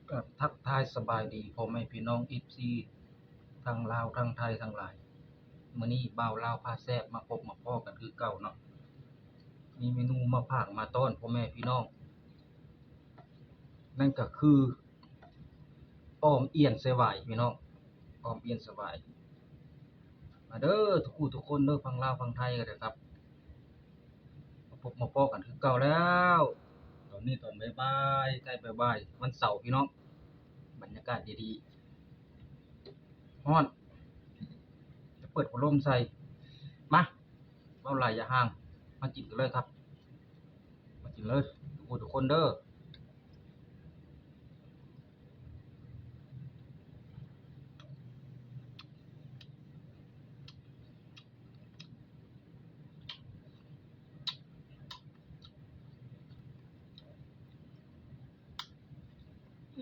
ກະທັກທາຍສະບາຍດີພໍ່ແມ່ພີ່ນ້ອງເອັຟຊີທັງລາວທັງໄທທັງຫຼາຍ. ມື້ນີ້ບ່າວລາວພາແຊບມາພົບມາພໍ້ກັນຄືເກົ່າເນາະ, ມີເມນູມາຝາກມາຕ້ອນພໍ່ແມ່ພີ່ນ້ອງ, ນັ້ນກະຄື ອ້ອມອ່ຽນໃສ່ຫວາຍພີ່ນ້ອງ, ອ້ອມອ່ຽນໃສ່ຫວາຍ. ມາເດີທຸກຜູ້ທຸກຄົນເດີ, ຝັ່ງລາວຝັ່ງໄທກໍໄດ້ຄັບ, ມາພົບມາພໍ້ກັນຄືເກົ່າແລ້ວ. ຕອນນີ້ຕອນບ່າຍໆ ໃກ້ບ່າຍໆ ວັນເສົາພີ່ນ້ອງ, ບັນຍາກາດດີໆ ຮ້ອນ ຈະເປີດພັດລົມໃສ່. ມາ ເວົ້າຫຼາຍຢ່າຫ່າງ, ມາກິນກັນເລີຍຄັບ, ມາກິນເລີຍທຸກຜູ້ທຸກຄົນເດີ.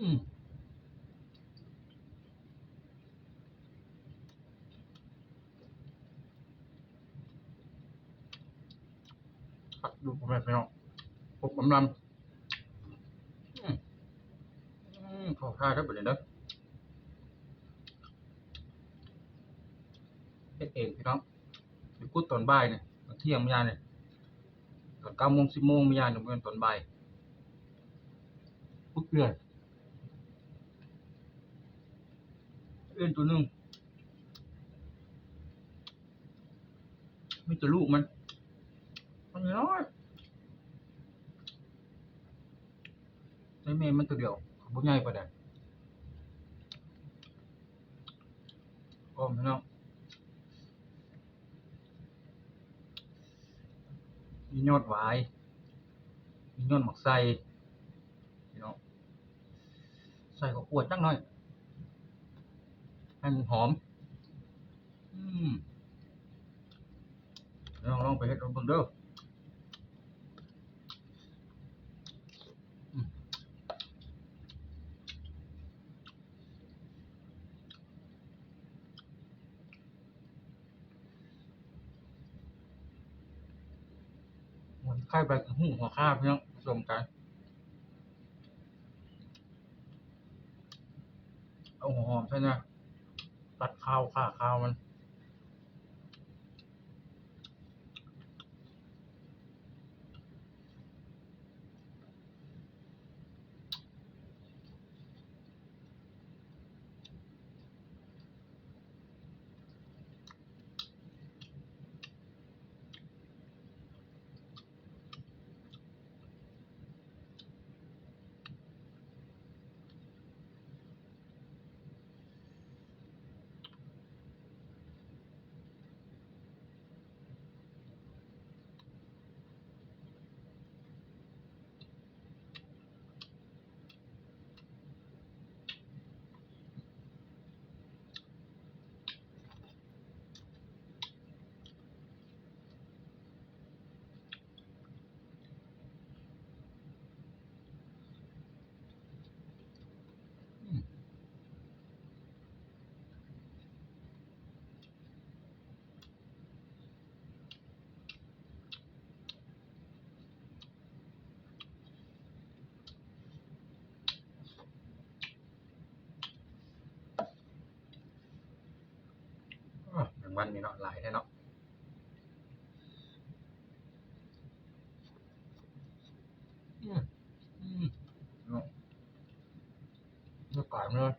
ອືມ ຄັກຢູ່ພໍ່ແມ່ພີ່ນ້ອງ, ຄົບກຳລັງ. ອືມ ອືມ ຂໍທານເດີບັດນີ້ເດີ, ເຮັດເອງພີ່ນ້ອງ. ໄປຂຸດຕອນບ່າຍນີ້, ຕອນທ່ຽງມື້ຍາມນີ້, ຕອນເກົ້າໂມງ ສິບໂມງມື້ຍາມນີ້, ບໍ່ແມ່ນຕອນບ່າຍ. ຂຸດເລື່ອຍ, ເອື້ອນໂຕໜຶ່ງ ມີແຕ່ລູກມັນ, ມັນນ້ອຍ, ໃສ່ແມ່ມັນໂຕດຽວ, ບໍ່ໃຫຍ່ປານໃດ. ອ້ອມພີ່ນ້ອງ, ມີຍອດຫວາຍ, ມີຍອດໝາກໄຊພີ່ນ້ອງ, ໃສ່ເຂົ້າຂົ້ວຈັກໜ້ອຍໃຫ້ມັນຫອມ. ອືມ ລອງ ລອງໄປເຮັດເບິ່ງເດີ. ມັນຄ້າຍໃບຫຸ່ງຫົວຂ່າພີ່ນ້ອງ, ສົມກັນ. ເອົາຫົວຫອມໃສ່ນະ, ຕັດຄາວ ຂ້າຄາວມັນ. ອ້າ ແມງວັນນີ້ເນາະ ຫຼາຍແທ້ເນາະ. ອືມ ອືມ ເນາະ ເນາະ ກາຍມາເລີຍ.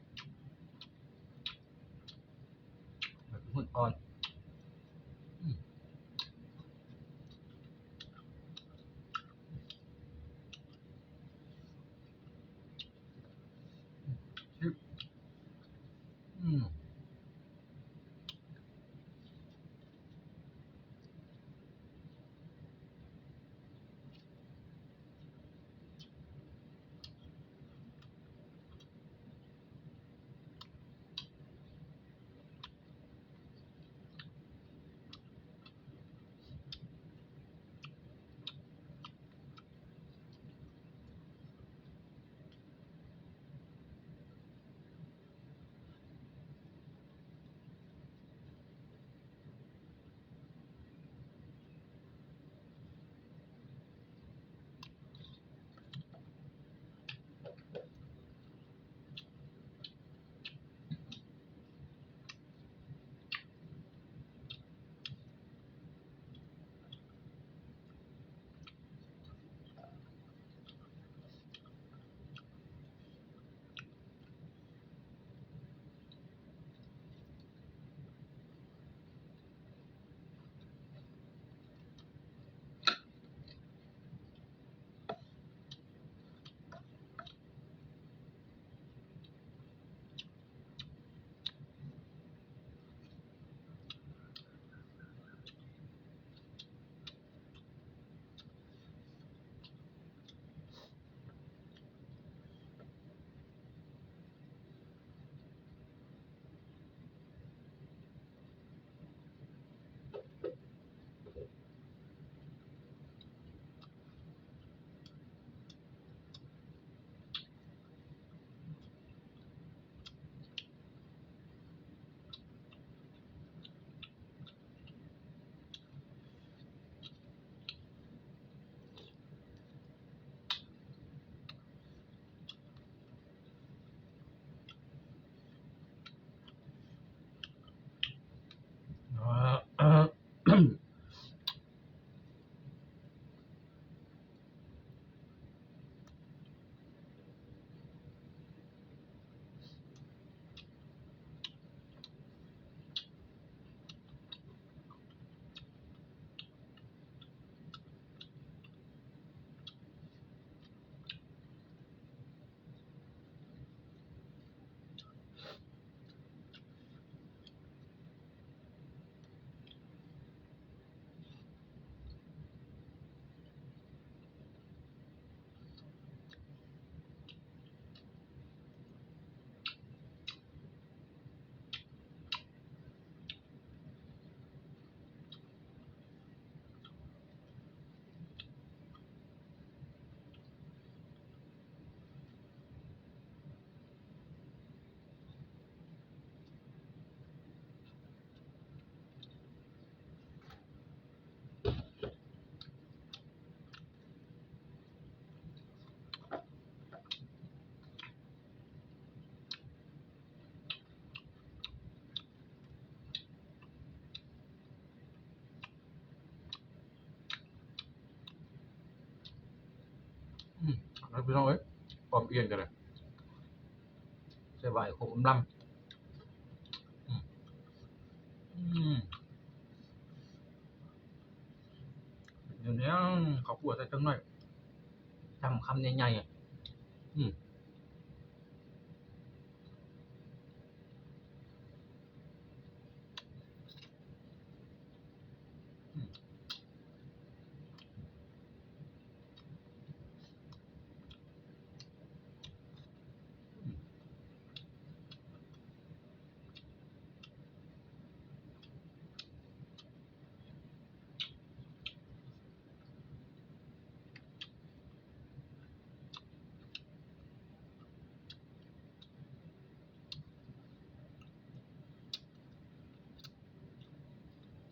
ຫຸ່ນອ່ອນ ອືມ ອືມ. ອ ອືມ ເອົາລະພີ່ນ້ອງເອີຍ ອອມອ່ຽນກໍໄດ້ ໃສ່ຫວາຍຂົມອຳລຳ. ອືມ ອືມ ເໜຽວໆ ເຂົ້າຂົ້ວໃສ່ຈັກໜ້ອຍ ຈ້ຳຄຳໃຫຍ່ໆ ອືມ.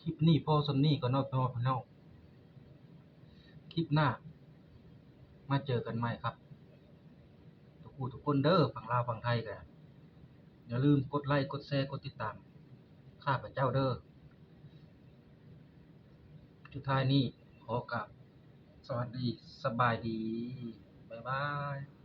ຄລິບນີ້ພໍສ່ຳນີ້ກ່ອນເນາະ ພີ່ນ້ອງ. ຄລິບໜ້າມາເຈີກັນໃໝ່ຄັບ ທຸກຜູ້ທຸກຄົນເດີ. ຝັ່ງລາວຝັ່ງໄທກໍຢ່າລືມກົດໄລ ກົດແຊ ກົດຕິດຕາມຂ້າພະເຈົ້າເດີ. ສຸດທ້າຍນີ້ຂໍກາບສະຫວັດດີ ສະບາຍດີ ບາຍບາຍ.